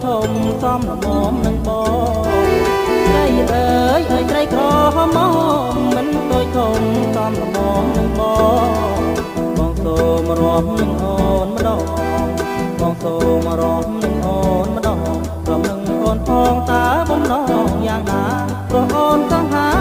ធំសំល្មមនឹងបង ត្រីអើយអើយត្រីក្រហមមិនតូចធំសំល្មមនឹងបងបងសូមរាប់នឹងអូនម្ដងបងសូមរាប់នឹងអូនម្ដងព្រមនឹងអូនផងតើបំណងយ៉ាងណាព្រោះអូនសង្ហា